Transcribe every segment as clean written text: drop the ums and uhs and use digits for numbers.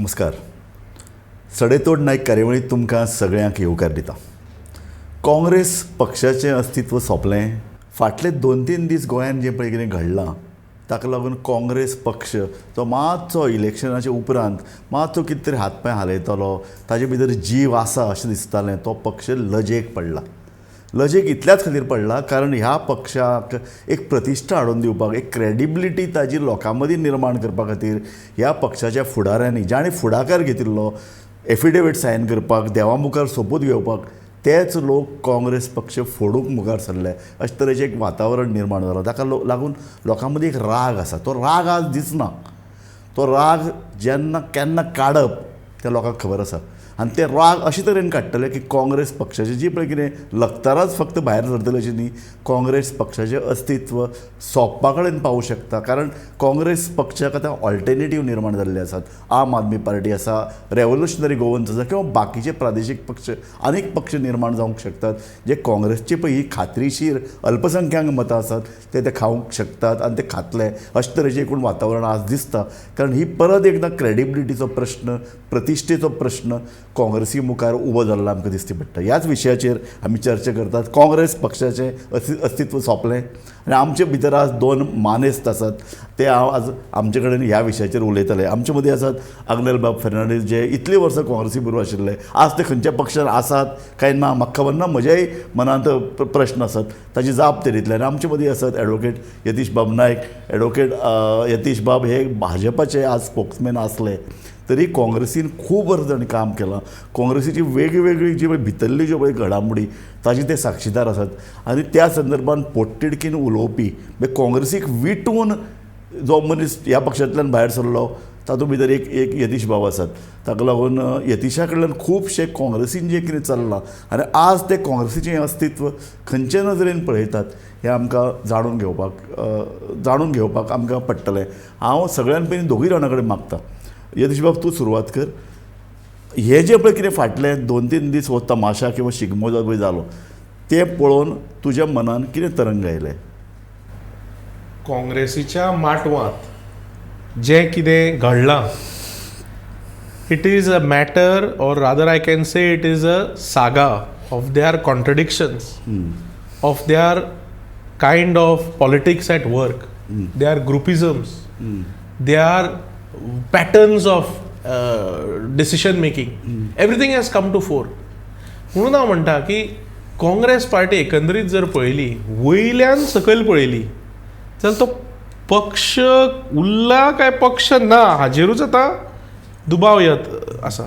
नमस्कार. सडेतोड नायक कार्यावळींत तुमकां सगळ्यांक येवकार दिता. काँग्रेस पक्षाचें अस्तित्व सोंपलें. फाटले 2-3 दीस गोंयांत जें पळय कितें घडलां ताका लागून काँग्रेस पक्ष जो मातसो इलेक्शनाच्या उपरांत मातसो कितें तरी हात पांय हालयतलो, ताजे भितर जीव आसा अशें दिसतालें, तो पक्ष लजेक पडला. लजेक इतल्याच खातीर पडला कारण ह्या पक्षाक एक प्रतिश्ठा हाडून दिवपाक, एक क्रेडिबिलिटी ताजी लोकां मदीं निर्माण करपा खातीर ह्या पक्षाच्या फुडाऱ्यांनी जाणें फुडाकार घेतिल्लो एफिडेवीट सायन करपाक, देवा मुखार सोपूत घेवपाक, तेच लोक काँग्रेस पक्ष फोडूंक मुखार सरले. अशे तरेचें एक वातावरण निर्माण जालां. ताका लागून लोकां मदीं एक राग आसा. तो राग आज दिसना. तो राग जेन्ना केन्ना काडप तें लोकांक खबर आसा. आनी ते राग अशे तरेन काडटले की काँग्रेस पक्षाचे जी पळय कितें लखतराच फक्त भायर सरतले अशें न्ही, काँग्रेस पक्षाचें अस्तित्व सोंपपा कडेन पावूं शकता. कारण काँग्रेस पक्षाक आतां ऑल्टर्नेटीव निर्माण जाल्ले आसात. आम आदमी पार्टी आसा, रेवोल्युशनरी गोवन्स आसा किंवा बाकीचे प्रादेशीक पक्ष आनीक पक्ष निर्माण जावंक शकतात जे काँग्रेसची पळय ही खात्रीशीर अल्पसंख्याक मतां आसात ते ते खावंक शकतात आनी ते खातले अशे तरेचें एकूण वातावरण आज दिसता. कारण ही परत एकदां क्रेडिबिलिटीचो प्रश्न, प्रतिश्ठेचो प्रश्न काँग्रेसी मुखार उबो जाल्लो आमकां दिसती पडटा. ह्याच विशयाचेर आमी चर्चा करतात. काँग्रेस पक्षाचें अस्तित्व सोंपलें आनी आमचे भितर आज 2 मानेस्त आसात, ते हांव आज आमचे कडेन ह्या विशयाचेर उलयतले. आमचे मदीं आसात आग्नेल बाब फेर्नांडीस, जे इतलीं वर्सां काँग्रेसी बरोबर आशिल्ले, आज ते खंयच्या पक्षान आसात काय ना म्हाका खबर ना, म्हज्याय मनांत प्रश्न आसात, ताची जाप ते दितले. आनी आमचे मदीं आसात एडवोकेट यतीश बाब नायक. एडवोकेट यतीश बाब हे भाजपाचे आज स्पोक्समॅन आसले तरी काँग्रेसीन खूब वर्सां तांणी काम केलां. काँग्रेसीची वेगवेगळी जी पळय भितरली ज्यो पळय घडामोडी ताजी ते साक्षीदार आसात. आनी त्या संदर्भान पोटतिडकीन उलोवपी, म्हणजे काँग्रेसीक विटून जो मनीस ह्या पक्षांतल्यान भायर सरलो तातूंत भितर एक एक यतीश बाब आसात. ताका लागून यतीशा कडल्यान खुबशें काँग्रेसीन जें कितें चल्लां आनी आज तें काँग्रेसीचें अस्तित्व खंयचे नदरेन पळयतात हें आमकां जाणून घेवपाक आमकां पडटलें. हांव सगळ्यान पयलीं दोगूय जाणां कडेन मागता, यतीश बाब तूं सुरवात कर. हे जे पळय कितें फाटले 2-3 दीस हो तमाशा किंवा शिगमो जो पळय जालो तें पळोवन तुज्या मनान कितें तरंग आयले? काँग्रेसीच्या माटवांत जें कितें घडलां, it is a matter or rather I can say it is a saga of their contradictions, of their kind of politics at work, their groupisms, their patterns of decision making, everything has come to fore. म्हणून हांव म्हणटा की Congress party एकंदरीत जर पळयली, वयल्यान सकयल पळयली जाल्यार तो पक्ष उरला काय पक्ष ना हाजेरूच आतां दुबाव येत आसा.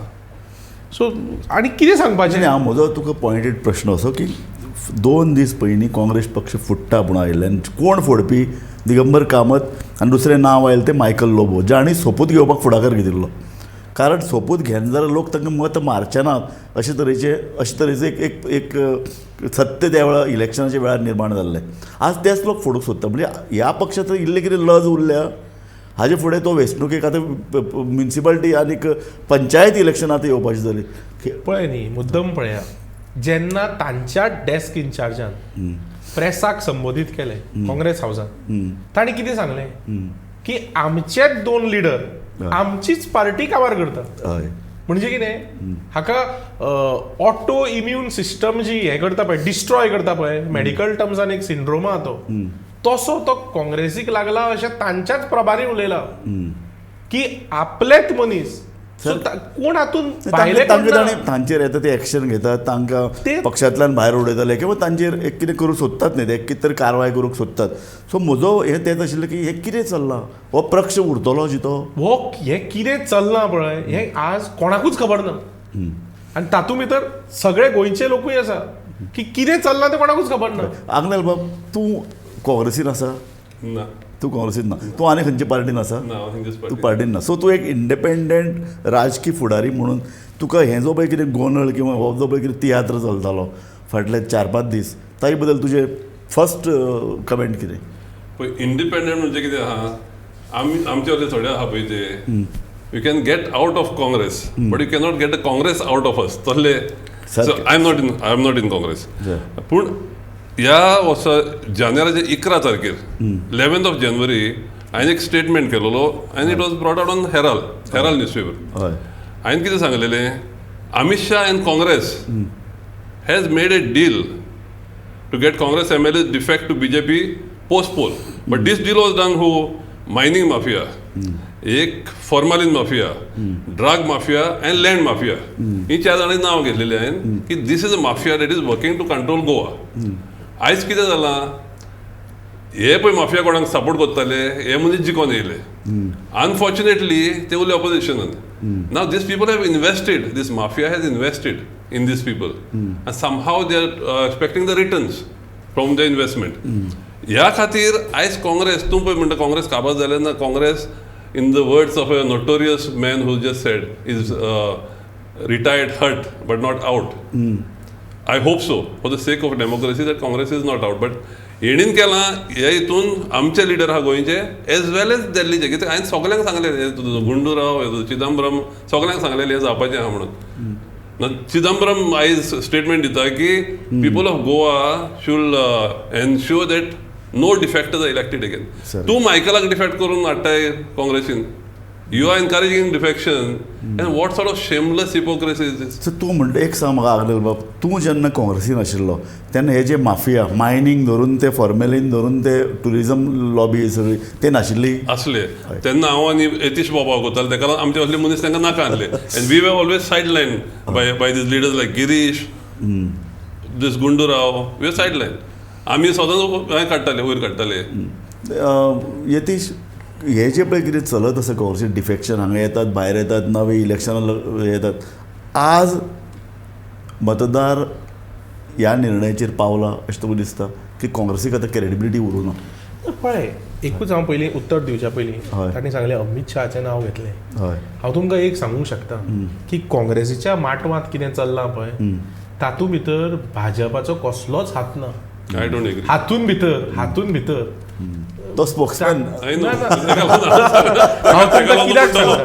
सो आनी कितें सांगपाचें? हांव म्हजो तुका पॉयंटेड प्रश्न असो की 2 दीस पयलीं काँग्रेस पक्ष फुट्टा म्हूण आयिल्ले आनी कोण फोडपी? दिगंबर कामत आनी दुसरें नांव आयलें तें मायकल लोबो, जांणी सोपूत घेवपाक फुडाकार घेतिल्लो. कारण सोपूत घेना जाल्यार लोक तांकां मत मारचे नात अशे तरेचें एक एक सत्य त्या वेळार इलेक्शनाच्या वेळार निर्माण जाल्लें. आज तेच लोक फोडूंक सोदता. म्हणजे ह्या पक्षांत इल्लें कितें लज उरल्या. हाजे फुडें तो वेंचणुकेक आतां म्युनिसिपालिटी आनीक पंचायत इलेक्शन आतां येवपाची जाली. पळय न्ही, मुद्दम पळया, जेन्ना तांच्या डेस्क इन्चार्जान प्रेसाक संबोधीत केलें काँग्रेस हावसान, तांणी कितें सांगलें की आमचेच 2 लिडर आमचीच पार्टी काबार करता. म्हणजे कितें, हाका ऑटो इम्यून सिस्टम जी हें करता पळय, डिस्ट्रॉय करता पळय, मेडिकल टर्म्सान एक सिंड्रोम आहा तो, तसो तो काँग्रेसीक लागला अशें तांच्याच प्रभारी उलयला की आपलेच मनीस कोण हातून तांचेर येता ते एक्शन घेतात, तांकां पक्षांतल्यान भायर उडयतले किंवा तांचेर एक कितें करूंक सोदतात न्ही, ते कितें तरी कारवाय करूंक सोदतात. सो म्हजो हें तेंच आशिल्लें की हें कितें चल्लां, हो पक्ष उरतलो जितो, हो हें कितें चल्लां पळय हें आज कोणाकूच खबर ना. आनी तातूंत भितर सगळे गोंयचे लोकूय आसा की कितें चल्लां तें कोणाकूच खबर ना. आग्नेल बाब, तूं काँग्रेसीन आसा? ना. तूं काँग्रेसीन ना? तूं आनी खंयचे पार्टीन आसा? ना, तूं पार्टीन ना. सो तूं एक इंडिपेंडंट राजकी फुडारी म्हणून तुका हें जो पळय कितें गोंदळ किंवा हो जो पळय कितें तियात्र चलतालो फाटले 4-5 दीस, ताजे बद्दल तुजें फर्स्ट कमेंट कितें? पळय, इंडिपेंडंट म्हणजे कितें आहा, आमी आमचे वयले थोडे आहा पळय ते, you can get out of Congress but you cannot get a Congress out of us. तसले. So I am not in Congress. पूण ह्या वर्सा जानेवारीच्या 11 तारखेर 11th of January हांवें एक स्टेटमेंट केलेलो आनी it was brought out on Herald Herald newspaper. हय. हांवें कितें सांगलेलें, Amit Shah and Congress has made a deal to get Congress MLA defect to BJP post poll, but this deal was done who mining mafia, एक formalin mafia, drug mafia and land mafia. ही चार जाणांनी नांव घेतलेली हांवें की this is a mafia that is working to control Goa. आयज कितें जालां, हे पळय माफिया कोणाक सपोर्ट करताले, हे मनीस जिखोन येयले. अनफॉर्च्युनेटली ते उरले ऑपोजिशनान. Now these people have invested, this mafia has invested in these people and somehow they are expecting the returns from the investment. ह्या खातीर आयज काँग्रेस, तूं पळय म्हणटा काँग्रेस काबार जालें ना. Congress in the words of a notorious man who just said is retired hurt but not out. I hope so for the sake of democracy that Congress is not out. But हेणीन केलां हे हितून आमचे leader आहा गोंयचे as वेल as दिल्लीचे, कित्याक हांवें सगल्यांक सांगलें, हे तुजो गुंडूराव, हे तुजो चिदंबरम, सगल्यांक सांगलेलें हें जावपाचें आहा म्हणून. ना चिदंबरम आयज स्टेटमेंट दिता की people of Goa should ensure that no defectors are elected again. Sir. तूं मायकलाक डिफेक्ट करून हाडटाय काँग्रेसीन, you are encouraging defection, and what sort of shameless hypocrisy is this? So तूं म्हणटा एक सांग म्हाका आग्नेल बाब, तूं जेन्ना काँग्रेसीन आशिल्लो तेन्ना हे जे माफिया मायनींग धरून ते फॉर्मेलीन धरून ते ट्युरिजम लॉबी सगळी ते नाशिल्ली? असले तेन्ना हांव आनी यतीश बाबा वताले, ताका लागून आमचे असले मनीस तांकां नाका आसले. And we were always sideline by these leaders like Girish, this Gundu Rao, we are sideline. आमी सदांच हें काडटाले, वयर काडटाले. यतीश, हे जे पळय कितें चलत आसा काँग्रेसीन डिफेक्शन, हांगा येतात भायर येतात, नवे इलेक्शनां येतात, आज मतदार ह्या निर्णयाचेर पावला अशें तुका दिसता की काँग्रेसीक आतां क्रेडिबिलिटी उरूं ना? पळय, एकूच हांव पयलीं उत्तर दिवच्या पयलीं तांणी सांगलें अमीत शहाचें नांव घेतलें. हांव तुमकां एक सांगूंक शकता की काँग्रेसीच्या माटवांत कितें चल्लां पळय तातूंत भितर भाजपाचो कसलोच हात ना. I don't agree. हातून भितर, हातून भितर तो स्पोक्समॅन. हांव तुमकां कित्याक सांगता,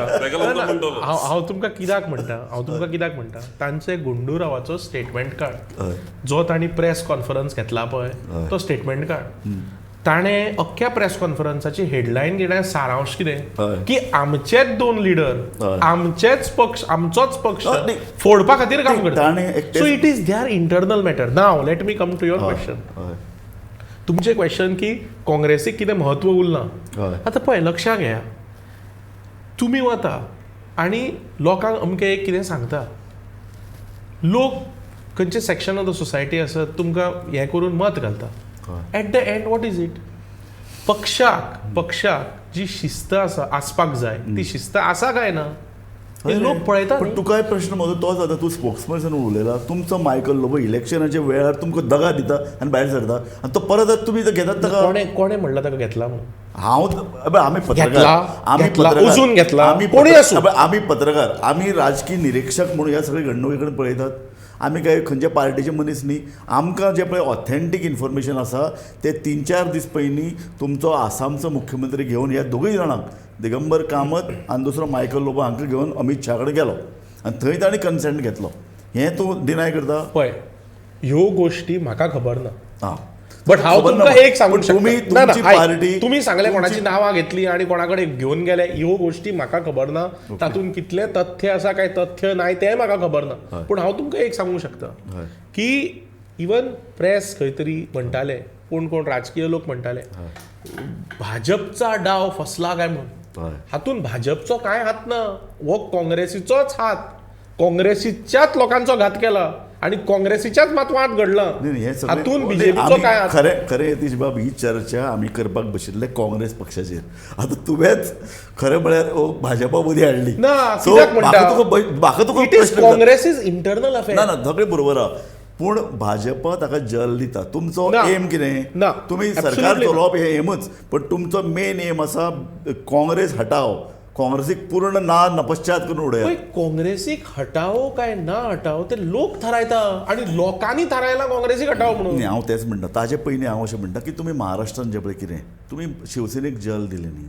हांव तुमकां कित्याक म्हणटा, हांव तुमकां कित्याक म्हणटा, तांचे गुंडूरावाचो स्टेटमेंट काड, जो तांणी प्रेस कॉन्फरन्स घेतला पळय तो स्टेटमेंट काड. ताणें अख्ख्या प्रेस कॉन्फरन्साची हेडलायन कितें, सारांश कितें, की आमचेच दोन लिडर, आमचेच पक्ष, आमचोच पक्ष फोडपा खातीर काम करता. So it is their internal matter. Now let me come to your question. तुमचें क्वेश्चन की काँग्रेसीक कितें म्हत्व उरलां. आतां पळय लक्षांत घेया, तुमी वता आनी लोकांक अमकें एक कितें सांगता, लोक खंयचे सेक्शन ऑफ the society आसत तुमकां हें करून मत घालता. At the end what is it? पक्षाक पक्षाक जी शिस्त आसा आसपाक जाय ती शिस्त आसा काय ना हे लोक पळयतात. पण तुकाय प्रश्न म्हजो तोच जाता, तूं स्पोक्सपर्सन उलयला, तुमचो मायकल लोबो इलेक्शनाच्या वेळार तुमकां दगा दिता आनी भायर सरता आनी तो परत तुमी घेतात ताका. कोणें कोणें म्हणलां ताका घेतला म्हणून? हांव आमी पत्रकार, आमी पत्रकार, अजून घेतला, आमी कोणी आसूं, आमी पत्रकार, आमी राजकीय निरिक्षक म्हणून ह्या सगळ्या घडणुके कडेन पळयतात. आमी काय खंयच्या पार्टीचे मनीस न्ही. आमकां जें पळय ऑथेंटीक इन्फॉर्मेशन आसा ते 3-4 दीस पयलीं तुमचो आसामचो मुख्यमंत्री घेवन ह्या दोगूय जाणांक, दिगंबर कामत आनी दुसरो मायकल लोबो हांकां घेवन अमीत शाह कडेन गेलो आनी थंय ताणें कन्सेंट घेतलो. हें तूं डिनाय करता? पळय ह्यो गोश्टी म्हाका खबर ना. आं, बट हांव तुमकां एक सांगूंक शकता, शकता, तुमी सांगलें कोणाची नांवां घेतली आनी कोणा कडेन घेवन गेले, ह्यो गोश्टी म्हाका खबर ना. तातूंत कितलें तथ्य आसा काय तथ्य नाय तें म्हाका खबर ना. पूण हांव तुमकां एक सांगूंक शकता की इवन प्रेस खंय तरी म्हणटाले, कोण कोण राजकीय लोक म्हणटाले भाजपचा डाव फसला काय म्हणून. हातूंत भाजपचो कांय हात ना, हो काँग्रेसीचोच हात, काँग्रेसीच्याच लोकांचो घात केला आणि काँग्रेसीच्याच मात घडला. हातून बीजेपीचो काय? खरें खरें यतीश बाब, ही चर्चा आमी करपाक बशिल्ले काँग्रेस पक्षाचेर. आतां तुवेंच खरें म्हळ्यार भाजपा मदीं हाडली ना. म्हाका तुका काँग्रेस is internal affair. ना ना सगळें बरोबर आहा, पूण भाजपा ताका जल दिता. तुमचो एम कितें? तुमी सरकार चलोवप हें एमच, पण तुमचो मेन एम आसा काँग्रेस हटाव, काँग्रेसीक पूर्ण ना नपश्चात करून उडयात. काँग्रेसीक हटाव काय ना हटाव ते लोक थारायता आणि लोकांनी थारायला काँग्रेसीक हटाव म्हणून. हांव तेच म्हणटा. ताजे पयलीं हांव अशें म्हणटा की तुमी महाराष्ट्रान जे पळय कितें तुमी शिवसेनेक जल दिलें न्ही,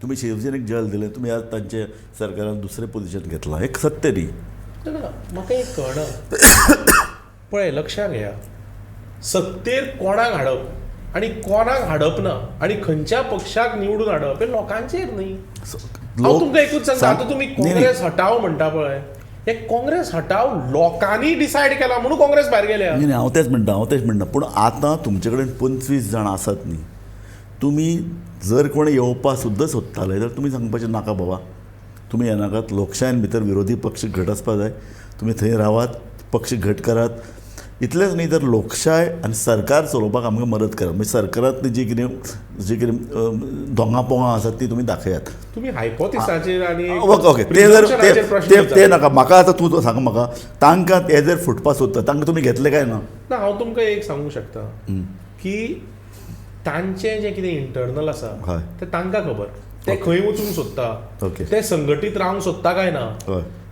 तुमी शिवसेनेक जल दिलें, तुमी आज तांचे सरकारान दुसरें पोजिशन घेतलां, एक सत्य न्ही. म्हाका एक कळना, पळय लक्षांत घेया, सत्तेर कोणाक हाडप आनी कोणाक हाडप ना आनी खंयच्या पक्षाक निवडून हाडप हें लोकांचेर न्ही. हांव तुमकां एकूच सांगता, आतां तुमी काँग्रेस हटाव म्हणटा पळय, हे काँग्रेस हटाव लोकांनी डिसायड केला म्हणून काँग्रेस भायर गेल्या. न्ही, हांव तेच म्हणटा, पूण आतां तुमचे कडेन 25 जाण आसात न्ही, तुमी जर कोण येवपा सुद्दां सोदताले जाल्यार तुमी सांगपाचें नाका बाबा तुमी येनाकात, लोकशायेन भितर विरोधी पक्ष घट आसपा जाय, तुमी थंय रावात, पक्ष घट करात. इतलेंच न्ही तर लोकशाय आनी सरकार चलोवपाक आमकां मदत करात, म्हणजे सरकारांतली जी कितें दोंगा पोंगां आसात ती तुमी दाखयात. तुमी हायपोथिसाचेर आनी ओके ते जर ते नाका म्हाका आतां तूं सांग म्हाका, तांकां ते जर फुटपा सोदता तांकां तुमी घेतले काय ना? ना, हांव तुमकां एक सांगूंक शकता की तांचें जें कितें इंटरनल आसा तें तांकां खबर, ते खंय वचूंक सोदता, ते संघटीत रावंक सोदता काय ना,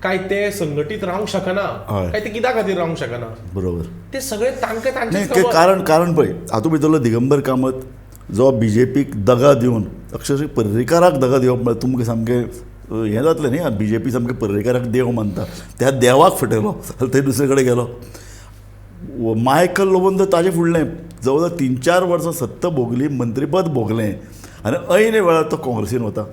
काय ते संघटीत रावंक शकना, काय ते कित्या खातीर रावंक शकना, बरोबर, ते सगळे तांकां तांचें कारण. कारण पळय हातूंत भितरलो दिगंबर कामत जो बीजेपीक दगा दिवन अक्षरशः पर्रीकाराक दगा दिवप म्हळ्यार तुमकां सामकें हें जातलें न्ही, बीजेपी सामकें पर्रीकाराक देव मानता, त्या देवाक फटयलो जाल्यार थंय दुसरे कडेन गेलो. मायकल लोबोन तर ताजे फुडलें जवळ जवळ 3-4 वर्सां सत्ता भोगली, मंत्रीपद भोगलें आनी ऐन वेळार तो काँग्रेसीन वता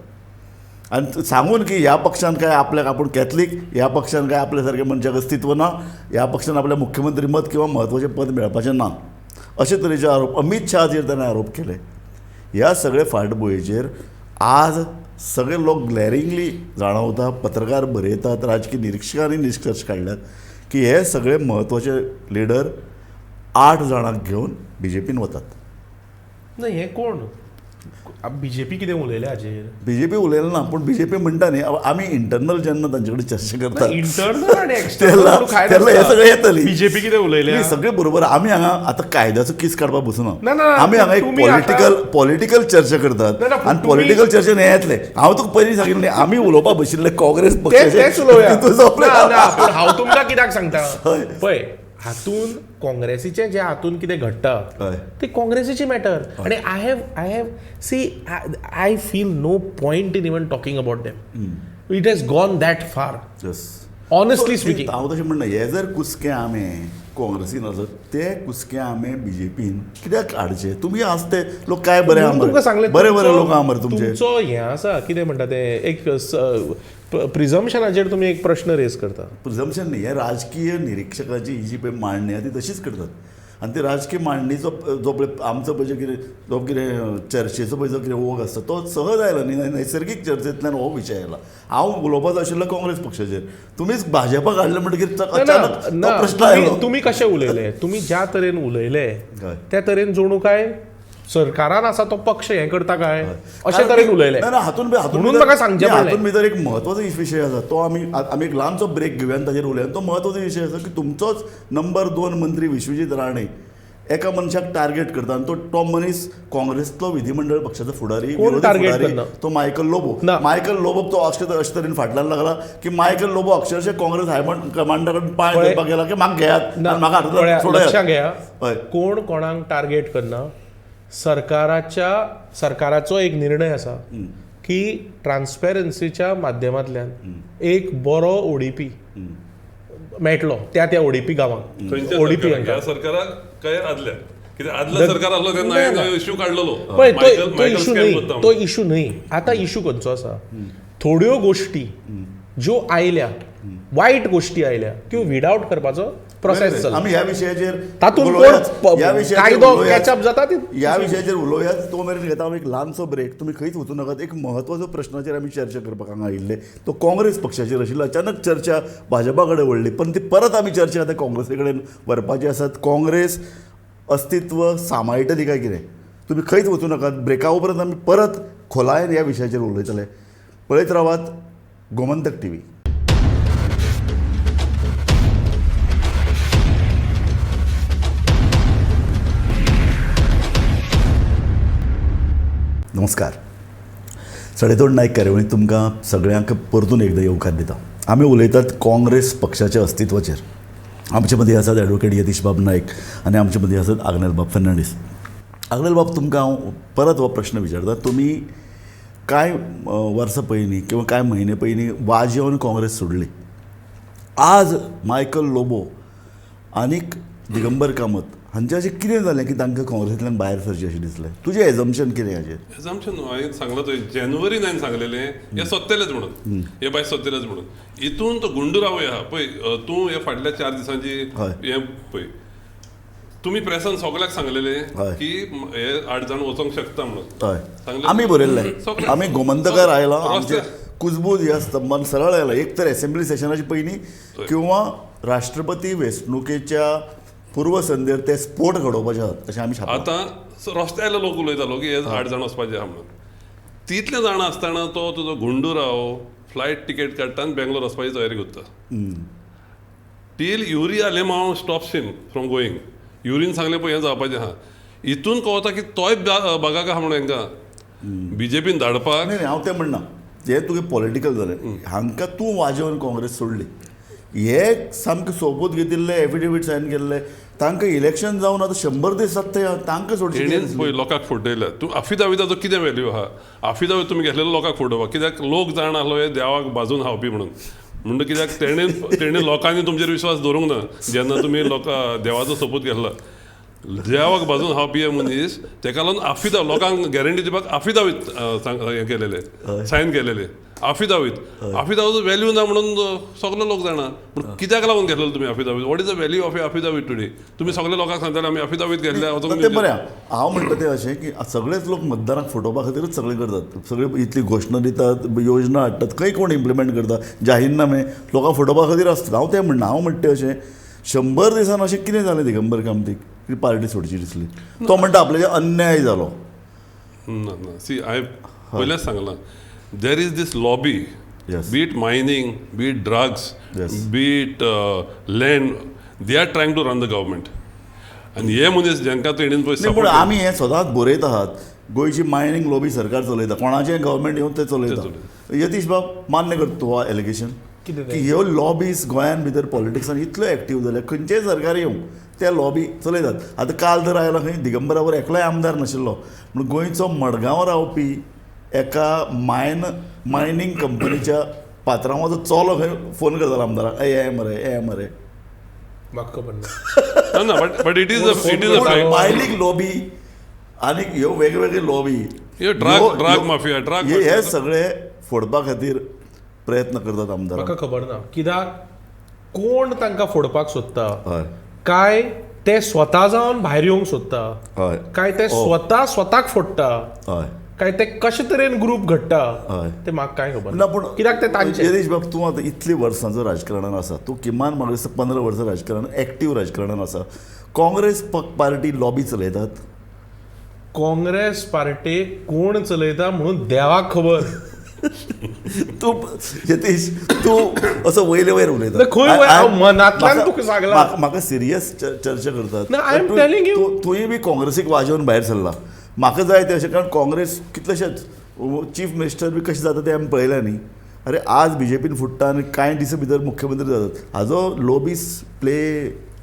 आनी सांगून की ह्या पक्षान काय आपल्याक आपूण कॅथलीक, ह्या पक्षान काय आपल्या सारक्या मनशाक अस्तित्व ना, ह्या पक्षान आपल्या मुख्यमंत्री मत किंवा म्हत्वाचें पद मेळपाचें ना, अशे तरेचे आरोप अमीत शहाचेर ताणें आरोप केले. ह्या सगळे फाटभुंयेचेर आज सगळे लोक ग्लॅरिंगली जाणवता, पत्रकार बरयतात, राजकीय निरिक्षकांनी निश्कर्श काडल्यात की हे सगळे म्हत्वाचे लिडर 8 जाणांक घेवन बीजेपीन वतात. ना हे कोण बीजेपी कितें उलयलें हाजेर? बीजेपी उलयलें ना, पूण बीजेपी म्हणटा न्ही आमी इंटरनल जेन्ना तांचे कडेन चर्चा करतात इंटरनल आनी एक्सटर्नल तेन्ना हें सगळें येतलें. बीजेपी कितें उलयलें सगळें बरोबर. आमी हांगा आतां कायद्याचो कीस काडपाक बसना, आमी हांगा एक पॉलिटिकल चर्चा करतात आनी पॉलिटिकल चर्चेन हें येतलें. हांव तुका पयलीं सांगिल्लें आमी उलोवपाक बशिल्ले काँग्रेस पक्षाचें. हांव तुमकां कित्याक सांगता पळय, हातून काँग्रेसीचें जें हातून कितें घडटा ते काँग्रेसीची मॅटर आनी I have see I feel no point in even talking about them. It has gone that far, honestly speaking. हांव तशें म्हणना, हे जर कुसके आमे काँग्रेसीन आसत ते कुसके आमे बीजेपीन कित्याक हाडचे? तुमी आज ते लोक काय बरे तुमकां सांगलें, बरे बरे लोक आहा मरे तुमचे. तुमचो हें आसा कितें म्हणटा तें एक प्रिजम्पशनाचेर तुमी एक प्रश्न रेज करता. प्रिजम्पशन न्ही, हे राजकीय निरिक्षकाची ही जी पळय मांडणी आहा ती तशीच करतात आनी ती राजकीय मांडणीचो जो पळय आमचो पळय कितें जो कितें चर्चेचो पळय जो कितें ओघ आसता तो सहज आयला न्ही, नैसर्गीक चर्चेंतल्यान हो विशय आयला. हांव उलोवपाचो आशिल्लो काँग्रेस पक्षाचेर, तुमीच भाजपा काडलें म्हणटकीर अचानक प्रश्न आयलो. तुमी कशें उलयले, तुमी ज्या तरेन उलयले त्या तरेन जणू काय सरकारान आसा तो पक्ष हें करता काय अशे तरेन उलयले. ना हातून म्हणून म्हाका सांगचें पडलें. हातून भितर एक म्हत्वाचो विशय आसा तो आमी आमी एक ल्हानसो ब्रेक घेवया आनी ताचेर उलया. तो म्हत्वाचो विशय आसा की तुमचोच नंबर 2 मंत्री विश्वजीत राणे एका मनशाक टार्गेट करता आनी तो मनीस काँग्रेसचो विधिमंडळ पक्षाचो फुडारी, फुडारी तो मायकल लोबो. मायकल लोबोक तो अशे तरेन फाटल्यान लागला की मायकल लोबो अक्षरशः काँग्रेस हायकमांडा कडेन पांय धरपाक गेला की म्हाका घेयात, म्हाका लक्षां घेया. कोण कोणाक टार्गेट करना, सरकाराचो एक निर्णय आसा की ट्रान्सपेरन्सीच्या माध्यमांतल्यान एक बरो ओडीपी मेळटलो त्या त्या ओडीपी गांवांक. ओडीपी सरकाराक काय आदल्या कित्याक आदल्या सरकार आसलो तेन्ना इश्यू काडलेलो पळय, तो इशू न्ही, तो इशू न्ही. आतां इशू खंयचो आसा, थोड्यो गोश्टी ज्यो आयल्या वायट गोश्टी आयल्या त्यो वीड आवट करपाचो प्रोसेस चलता. आमी ह्या विशयाचेर तातूंत कायदो कॅचअप जाता ह्या विशयाचेर उलोवया. तो मेरेन घेता हांव एक ल्हानसो ब्रेक, तुमी खंयच वचूं नाकात. एक म्हत्वाचो प्रश्नाचेर आमी चर्चा करपाक हांगा आयिल्ले तो काँग्रेस पक्षाचेर आशिल्लो. अचानक चर्चा भाजपा कडेन वळ्ळी, पण ती परत आमी चर्चा आतां काँग्रेसी कडेन व्हरपाची आसात. काँग्रेस अस्तित्व सांबाळटली काय कितें, तुमी खंयच वचूं नाकात. ब्रेका उपरांत आमी परत खोलायेन ह्या विशयाचेर उलयतले. पळयत रावात गोमंतक टीव्ही. नमस्कार. सडेतोड नायक कार्यावळींत तुमकां सगळ्यांक परतून एकदां येवकार दिता. आमी उलयतात काँग्रेस पक्षाच्या अस्तित्वाचेर. आमचे मदीं आसात एडवोकेट यतीश बाब नायक आनी आमचे मदीं आसात आग्नेल बाब फर्नांडीस. आग्नेल बाब, तुमकां हांव परत हो प्रश्न विचारता. तुमी कांय वर्सां पयलीं किंवा कांय म्हयने पयलीं वाजेवन काँग्रेस सोडली. आज मायकल लोबो आनीक दिगंबर कामत हांचें अशें कितें जालें की तांकां काँग्रेसींतल्यान भायर सरचें अशें दिसलें? तुजें एजम्पशन कितें हाजेर? एजम्पशन न्हू, हांवें सांगलां तुवें जानेवारीन हांवें सांगलेलें हे सोदतलेच म्हणून, हे भायर सोदतलेच म्हणून. हितून तो गुंडूरावय आहा पळय, तूं हे फाटल्या 4 दिसांची हें पळय, तुमी प्रेसान सगळ्याक सांगलेले की हे 8 जाण वचोंक शकता म्हणून. आमी बरयल्लें, आमी गोमंतकार आयला, आमचे कुजबूज ह्या स्तंभान सरळ आयला. एक तर एसेंब्ली सेशनाच्या पयलीं किंवा राष्ट्रपती वेंचणुकेच्या पूर्वसंध्येर ते स्पोट घडोवपाचे आहात अशें आमी छापलां. आतां रस्त्या आयलो लोक उलयतालो की हे 8 जाण वचपाचे आहा म्हणून. तितले जाणां आसतना तो तुजो गुंडूराव फ्लायट तिकेट काडटा आनी बेंगलोर वचपाची तयारी करता. Till Yuri Alemao stops him from going. Urine सांगलें पळय हें जावपाचें आहा. हितून कळता की तोय बागाक आहा म्हणून हेंकां बीजेपीन धाडपाक. न्ही, हांव तें म्हणना, हें तुगे पॉलिटिकल जालें. हांकां तूं वाजेवन काँग्रेस सोडली, हे सामकें सोबूत घेतिल्ले, एफिडेवीट सायन केल्ले, तांकां इलेक्शन जावन आतां 100 दीस जाता, तांकां सोडचें. पळय लोकांक फटयल्या तूं. आफिदाविदाचो कितें व्हॅल्यू आहा? आफिदावीद तुमी घेतलेलो लोकांक फटोवपाक, कित्याक लोक जाण आहलो हे देवाक बाजून खावपी म्हणून. म्हणटा कित्याक तेणें लोकांनी तुमचेर विश्वास दवरूंक ना जेन्ना तुमी लोकां देवाचो सोपूत घेतला. देवाक बाजून खावपी हे मनीस, तेका लागून आफिदाव लोकांक गॅरंटी दिवपाक आफिदावीद हें केलेले, सायन केलेले आफिदावीद. आफिदावीद व्हॅल्यू ना म्हणून सगळे लोक जाणा. पूण कित्याक लागून घेतलेलो तुमी affidavit? What is the value of affidavit today? तुमी सगळे लोकांक सांगताले आमी आफिदावीद घेतले. तें बरें, हांव म्हणटा तें अशें की सगळेच लोक मतदारांक फटोवपा खातीरच सगळें करतात. सगळे इतली घोशणा दितात, योजना हाडटात, खंय कोण इम्प्लिमेंट करता, जाहीरनामे लोकांक फटोवपा खातीर आसतात. हांव तें म्हणना, हांव म्हणटा तें अशें 100 दिसान अशें कितें जालें दिगंबर कामतीक की पार्टी सोडची दिसली? तो म्हणटा आपल्याचेर अन्याय जालो. ना ना, सी हांवें पयलेंच सांगलां, there is this lobby, yes, be it mining, be it drugs, yes, be it land, they are trying to run the government. आनी हे मनीस जांकां तेणीन पळय, पूण आमी हें सदांच बरयत आहात, गोंयची मायनींग लॉबी सरकार चलयता, कोणाचें गव्हर्मेंट येवन तें चलयता. यतीश बाब, मान्य करता तूं हो एलिगेशन की ह्यो लॉबीज गोंयान भितर पॉलिटिक्सान इतल्यो एक्टीव जाल्या, खंयचेय सरकार येवं ते लॉबी चलयतात. आतां काल तर आयला खंय दिगंबरावर एकलोय आमदार नाशिल्लो, पूण गोंयचो मडगांव रावपी एका मायनींग कंपनीच्या पात्रांवाचो चलो खंय फोन करतालो आमदाराक, ए मरे ए मरे. म्हाका खबर ना. But it is a mining lobby आनी ह्यो वेगवेगळे लॉबी, ड्रग माफिया, ड्रग, हे सगळे फोडपा खातीर प्रयत्न करतात आमदार. म्हाका खबर ना कित्याक कोण तांकां फोडपाक सोदता, काय ते स्वता जावन भायर येवंक सोदता, काय ते स्वता स्वताक फोडटा, काय ते कशे तरेन ग्रूप घडटा, ते म्हाका कांय खबर ना. पूण कित्याक ते तांचे. यतीश बाब, तूं आतां इतलीं वर्सांचो राजकारणान आसा, तूं किमान म्हाका दिसता 15 वर्सां राजकारण, एक्टीव राजकारणान आसा. काँग्रेस पार्टी लॉबी चलयतात? काँग्रेस पार्टी कोण चलयता म्हणून देवाक खबर. तूं यतीश, तूं असो वयले वयर उलयता, मनांतल्यान तुका सांगलां. म्हाका सिरियस चर्चा करतात. तुवें बी काँग्रेसीक वाजेवन भायर सरला. म्हाका जाय तें अशें, कारण काँग्रेस कितलेशेच चीफ मिनिस्टर बी कशें जाता तें आमी पळयलें न्ही. अरे आज बीजेपीन फुट्टा आनी कांय दिसां भितर मुख्यमंत्री जातात. हाजो लॉबीज प्ले.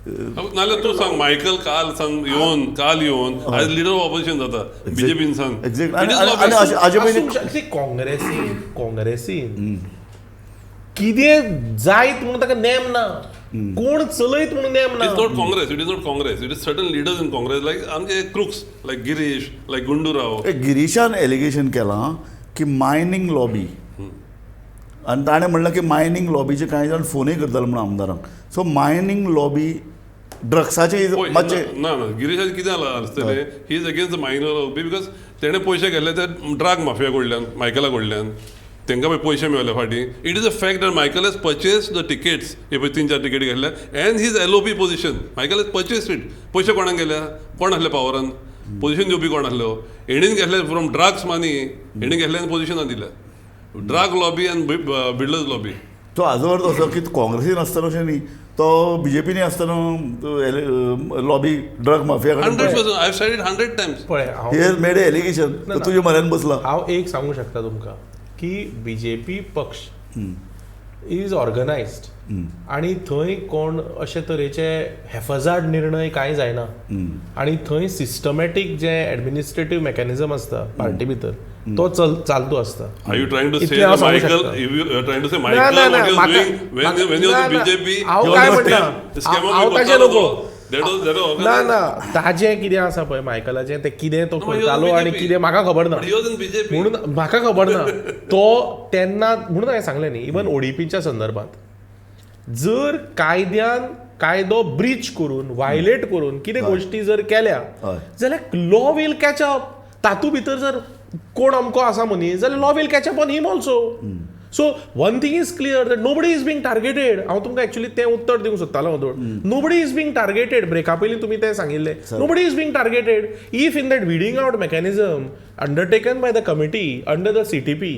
नाल्यार तूं सांग, मायकल काल सांग येवन, काल येवन आयज लिडर ऑफ ऑपोजिशन जाता बीजेपीन सांग. एक्झॅक्ट. काँग्रेसीन काँग्रेसीन कितें जायत म्हणून ताका नेम ना, कोण चलयत म्हणून नेम ना. It's not Congress, it is not Congress, it is certain leaders in Congress like आमचे crooks like Girish, like Gundu Rao. गिरीशान allegation केलां की मायनींग लॉबी, आनी ताणें म्हणलां की मायनींग लॉबीचे कांय जाण फोनूय करताले म्हणून आमदारांक. सो मायनींग लॉबी ड्रग्साचे मातशें ना ना. गिरीशाचें कितें जालां आसतलें, he is against the minor lobby because तेणें पयशे घेतले ते ड्रग माफिया कडल्यान, मायकला कडल्यान, तांकां पळय पयशे मेळ्ळे फाटीं. It is a fact that Michael has purchase the tickets, हे पळय 3-4 टिकेटी घेतल्या, and his LOP position Michael has purchase it. पयशे कोणाक गेल्या? कोण आसले पावरान? पोजिशन दिवपी कोण आसलो? हेणीन घेतले फ्रॉम ड्रग्स मनी, हेणी घेतले आनी पोजिशनां दिल्या. ड्रग लॉबी आनी बिल्डर्स लॉबी. तो हाजो अर्थ असो की काँग्रेसीन आसतना अशें न्ही, तो बीजेपीनी आसतना lobby drug mafia. 100%, I have said it 100 times. पळय, he has made allegation, तुजे म्हऱ्यान बसला. हांव एक सांगूंक शकता तुमकां की बीजेपी पक्ष is organised आनी थंय कोण अशे तरेचे हेफाजाड निर्णय कांय जायना, आनी थंय सिस्टमॅटीक जे एडमिनिस्ट्रेटीव मेकॅनिझम आसता पार्टी भितर तो चालतो आसता. Are you trying to say Michael, you are trying to say Michael what he was doing when he was in BJP? हांव काय म्हणटा, हांव ताचे नको, ना ना, ताजें कितें आसा पळय मायकलाचें, तें कितें तो करतालो आनी कितें म्हाका खबर ना, म्हणून म्हाका खबर ना तो तेन्ना. म्हणून हांवें सांगलें न्ही, इवन ओडीपीच्या संदर्भात जर कायद्यान कायदो ब्रीच करून वायलेट करून कितें गोश्टी जर केल्या जाल्यार लॉ will catch up. तातूंत भितर जर कोण अमको आसा मनीस जाल्यार law will catch up on him also. So one thing is clear that nobody is being targeted. हांव तुमकां एक्चुअली तें उत्तर दिवंक सोदतालो. नोबडी is being targeted, ब्रेका पयलीं तुमी तें सांगिल्लें. Nobody is being targeted. If in that weeding out mechanism undertaken by the committee under the CTP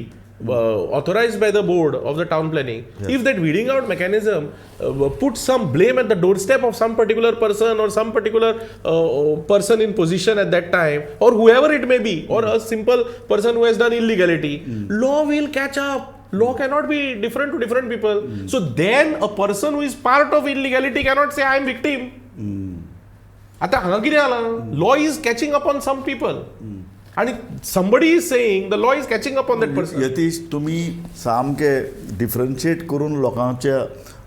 authorized by the board of the town planning, yes, if that weeding out mechanism puts some blame at the doorstep of some particular person or some particular person in position at that time, or whoever it may be, or a simple person who has done illegality, law will catch up. Law cannot be different to different people. So then a person who is part of illegality cannot say I am victim. Ata hanga kide ala? Law is catching up on some people. आनी somebody is saying the law is catching up on that person. Yatish, तुमी सामके differentiate करून लोकांच्या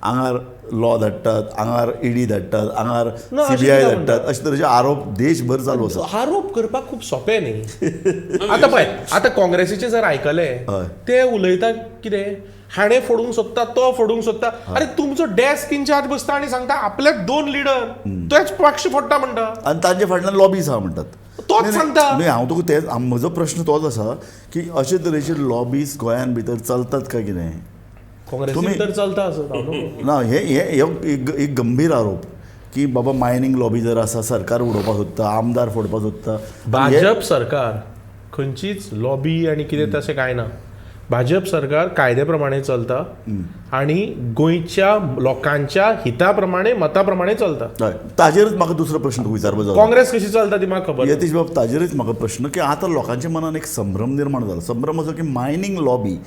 आंगार law धाडटात, आंगार ED धाडटात, आंगार सीबीआय धाडटात, अशे तरेचे आरोप देशभर चालू आसा. आरोप करपाक खूब सोंपें न्ही. आतां पळय, आतां काँग्रेसीचे जर आयकलें ते उलयता कितें, हाणें फोडूंक सोदता, तो फोडूंक सोदता. अरे तुमचो डेस्क इन्चार्ज बसता आनी सांगता आपल्याक दोन लिडर तेच पक्ष फोडटा म्हणटा, आनी तांचे फाटल्यान लॉबीज आहा म्हणटात. तोच सांगता. न्ही, हांव तुका तेच, म्हजो प्रश्न तोच आसा की अशे तरेचे लॉबीज गोंयान भितर चलतात काय कितें? काँग्रेसी भितर चलता आसत ना. हे एक गंभीर आरोप की बाबा मायनींग लॉबी जर आसा, सरकार उडोवपाक सोदता, आमदार फोडपाक सोदता. भाजप सरकार खंयचीच लॉबी आनी कितें तशें कांय ना. भाजप सरकार कायद्या प्रमाणे चलता आनी गोंयच्या लोकांच्या हिता प्रमाणे, मता प्रमाणे चलता. ताजेरच म्हाका दुसरो प्रश्न विचारपाक जाय. काँग्रेस कशी चलता ती म्हाका खबर. यतीश बाब, ताजेरच म्हाका प्रश्न की आतां लोकांच्या मनान एक संभ्रम निर्माण जाला. संभ्रम असो की मायनींग लॉबी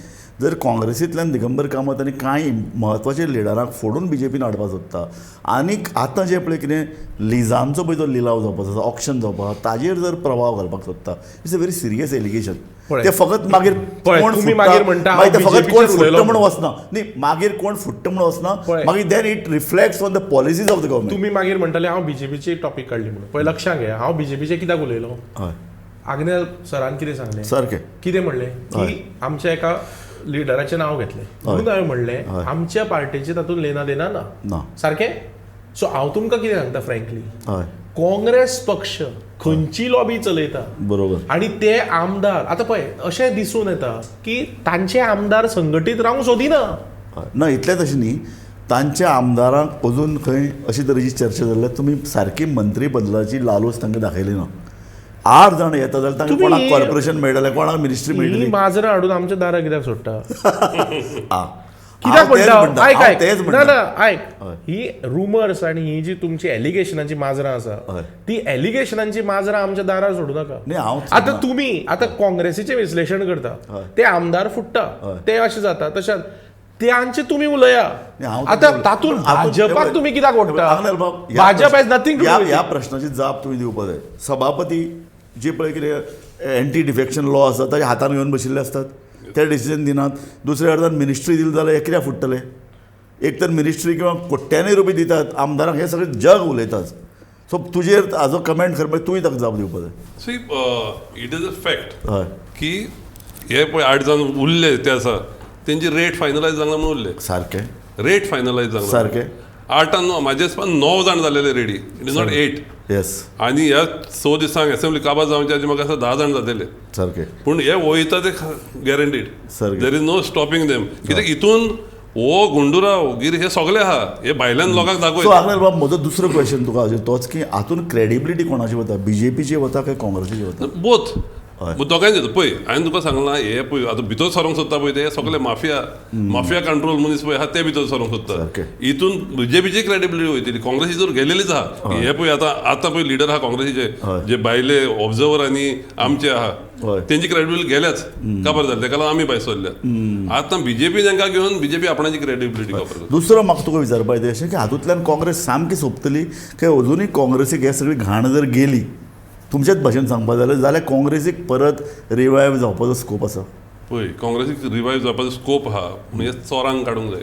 जर काँग्रेसींतल्यान दिगंबर कामत आनी कांय म्हत्वाचे लिडरांक फोडून बीजेपीन हाडपाक सोदता, आनीक आतां जें पळय कितें लिजांचो पळय जो लिलाव जावपाचो आसा, ऑक्शन जावपाक आसा, ताजेर जर प्रभाव घालपाक सोदता, it's a very serious allegation. ते फकत मागीर कोण फुट्टा कोण फुट्टा म्हूण वचना न्ही, मागीर कोण फुट्टा म्हूण वचना, मागीर then it reflects on the policies of the government. तुमी मागीर म्हणटले हांव बीजेपीची टॉपीक काडली म्हणून. पळय लक्षांत घे, हांव बीजेपीचे कित्याक उलयलो. आग्नेल सरान कितें सांगलें, सारकें कितें म्हणलें की आमच्या एका लिडराचें नांव घेतलें म्हणून हांवें म्हणलें आमच्या पार्टीचें तातूंत लेना देना ना, सारकें. सो हांव तुमकां कितें सांगता फ्रँकली, काँग्रेस पक्ष खंयची लॉबी चलयता, बरोबर, आनी ते आमदार आतां पळय अशें दिसून येता की तांचे आमदार संघटीत रावंक सोदिना. ना, इतलेंच अशें न्ही, तांच्या आमदारांक अजून खंय अशी तरेची चर्चा जाल्ल्यार तुमी सारकी मंत्री बदलाची लालूच तांकां दाखयली ना. 8 जाण येता जाल्यार तांकां कोणाक कॉर्पोरेशन मेळटलें, कोणाक मिनिस्ट्री मेळटली. माजरां हाडून आमच्या दारां कित्याक सोडटा? कित्याक म्हणटा? आयक आयक, ना ना आयक, ही रुमर्स आनी ही जी तुमची एलिगेशनाची माजरां आसा ती एलिगेशनांची माजरां आमच्या दारार सोडूं नाका. आतां तुमी आतां काँग्रेसीचें विश्लेशण करता, ते आमदार फुट्टा, ते अशें जाता तशें तांचे तुमी उलया. आतां तातूंत भाजपाक तुमी कित्याक ओडटा? भाजप हॅज नथींग टू do. ह्या प्रश्नाची जाप तुमी दिवपाक जाय. सभापती जे पळय कितें एंटी डिफेक्शन लॉ आसा ताच्या हातान घेवन बशिल्ले आसतात, ते डिसिजन दिनात. दुसऱ्या अर्दान मिनिस्ट्री दिली जाल्यार हे कित्याक फुट्टले? एक तर मिनिस्ट्री किंवा कोट्यांनी रुपये दितात आमदारांक, हें सगळें जग उलयतात. सो तुजेर हाजो कमेंट करपाक तुवें ताका जाप दिवपाक जाय. See, it is a fact हय की हे पळय 8 जाण उरले ते आसा तेंची रेट फायनलायज जावंक ना म्हणून उरले. सारकें, रेट फायनलायज जावंक सारकें. 8 आनी म्हाजे हिसपान 9 जाण जालेले ready, it is not 8. Yes. आनी ह्या 6 दिसांक एसेंब्ली काबार जावचे आदी म्हाका दिसता 10 जाण जातले. सारकें. पूण हे वयता ते guaranteed, there is no stopping them. कित्याक हितून हो गुंडुराव गिर हे सगळे आहा, हे भायल्यान लोकांक दाखय. सो आग्नेल बाब, म्हजो दुसरो क्वेश्चन तुका अशें तोच की हातून क्रेडिबिलिटी कोणाची वता, बीजेपीची वता काय काँग्रेसीची वता? बोथ, दोगांयचे. पळय हांवें तुका सांगलां, हे पळय आतां भितर सरोंक सोदता पळय ते सगळे माफिया, माफिया कंट्रोल मनीस पळय आहा ते भितर सरोंक सोदता. हितून बीजेपीची क्रेडिबिलिटी वयतली, काँग्रेसी तर गेलेलीच आहा. हे पळय आतां आतां पळय लिडर आहा काँग्रेसीचे जे भायले ऑब्जर्वर आनी आमचे आहा तेंची क्रेडिबिलिटी गेल्याच काबर जाली, तेका लागून आमी भायर सरल्या. आतां बीजेपी तांकां घेवन बीजेपी आपणाची क्रेडिबिलिटी काबर. दुसरो म्हाका तुका विचारपाक जाय अशें की हातूंतल्यान काँग्रेस सामकी सोंपतली काय अजुनूय काँग्रेसीक हे सगळी घाण जर गेली, तुमच्याच भाशेन सांगपाक जाल्यार, जाल्यार काँग्रेसीक परत रिवायव जावपाचो स्कोप आसा? पळय काँग्रेसीक रिवायव जावपाचो स्कोप आहा म्हणजे चोरांक काडूंक जाय.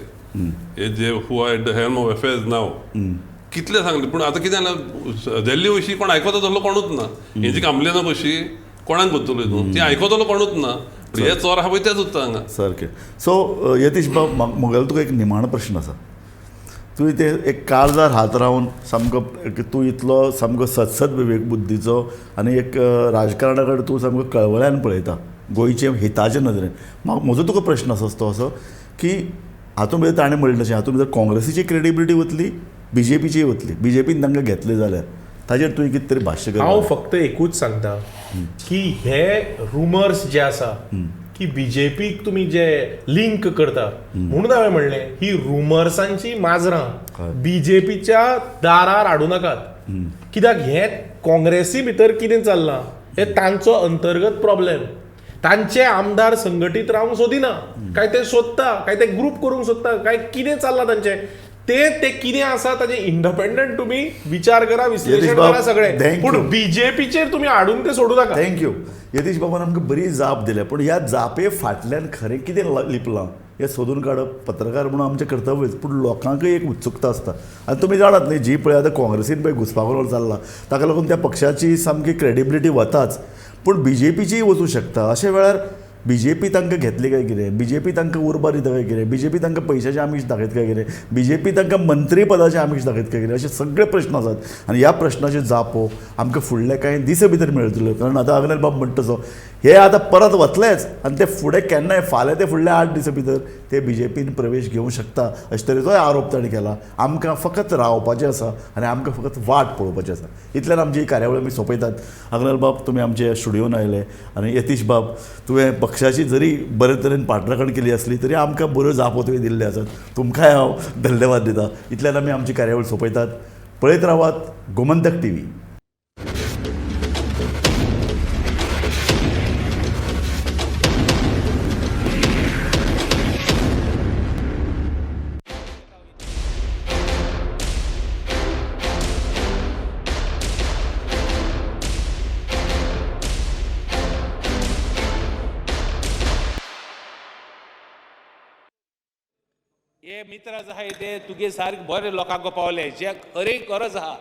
हे जे who are at the helm of affairs now कितलें सांगलें पूण आतां कितें जालें, दिल्ली वयशी कोण आयकता तसलो कोणूच ना. हेंची कामलें ना कशी कोणाक करतलो न्हू, ती आयकतलो कोणूच ना. हे चोर आहा पळय तेच उरता हांगा सारकें. सो यतीश बाब, म्हगेलो तुका एक निमाणो प्रश्न आसा. तुवें ते एक काळजार हात रावन सामको तूं इतलो सामको सतसत विवेक बुद्दीचो आनी एक राजकारणा कडेन तूं सामको कळवळ्यान पळयता गोंयचे हिताचे नदरेन. म्हजो तुका प्रश्न आसा तो असो की हातूंत भितर ताणें म्हणलें तशें हातूंत भितर काँग्रेसीची क्रेडिबिलिटी वतली, बीजेपीची वतली, बीजेपीन तांकां घेतले जाल्यार ताजेर तुवें कितें तरी भाश्य कर. हांव फक्त एकूच सांगता की हे रुमर्स जे आसा की बीजेपीक तुमी जे लिंक करता, म्हणून हांवें म्हणलें ही रुमर्सांची माजरां बीजेपीच्या दारार हाडूं नाकात. कित्याक हे काँग्रेसी भितर कितें चल्लां हे तांचो अंतर्गत प्रॉब्लेम. तांचे आमदार संघटीत रावंक सोदिना, काय ते सोदता, काय ते ग्रूप करूंक सोदता, काय कितें चल्लां तांचें ते ते कितें आसा ताजें इंडिपेंडंट तुमी विचार करा, विश्लेशण करा सगळें, पूण बीजेपीचेर तुमी हाडून ते सोडूं नाका. Thank you. Yatish बाबान आमकां बरी जाप दिल्या, पूण ह्या जापे फाटल्यान खरें कितें लिपलां हें सोदून काडप पत्रकार म्हणून आमचें कर्तव्य, पूण लोकांकय एक उत्सुकता आसता. आनी तुमी जाणात न्ही, जी पळय आतां काँग्रेसीन पळय घुसपागोंदळ चल्ला ताका लागून त्या पक्षाची सामकी क्रेडिबिलिटी वताच, पूण बीजेपीचीय वचूं शकता. अशा वेळार बीजेपी तांकां घेतली काय कितें, बीजेपी तांकां उर्बा दिता काय कितें, बीजेपी तांकां पयशाचें आमीश दाखयत काय कितें, बीजेपी तांकां मंत्रीपदाचें आमीश दाखयत काय कितें, अशे सगळे प्रश्न आसात. आनी ह्या प्रश्नाच्यो जापो आमकां फुडले कांय दिसा भितर मेळटल्यो. कारण आतां अग्नेल बाब म्हणटा तसो हे आतां परत वतलेच आनी ते फुडें केन्नाय फाल्यां ते फुडल्या 8 दिसां भितर ते बीजेपीन प्रवेश घेवंक शकता अशे तरेचोय आरोप ताणें केला. आमकां फकत रावपाचें आसा आनी आमकां फकत वाट पळोवपाची आसा. इतल्यान आमची ही कार्यावळ आमी सोंपयतात. अग्नेल बाब, तुमी आमच्या स्टुडियोन आयले आनी यतीश बाब, तुवें पक्षाची जरी बरे तरेन पाठराखण केली आसली तरी आमकां बऱ्यो जापो तुवें दिल्ल्यो आसात, तुमकांय हांव धन्यवाद दिता. इतल्यान आमी आमची कार्यावळ सोंपयतात. पळयत रावात गोमंतक टीव्ही. हे मित्र आहाय ते तुगे सारके बरे लोकांक पावले जे खरी गरज आहा.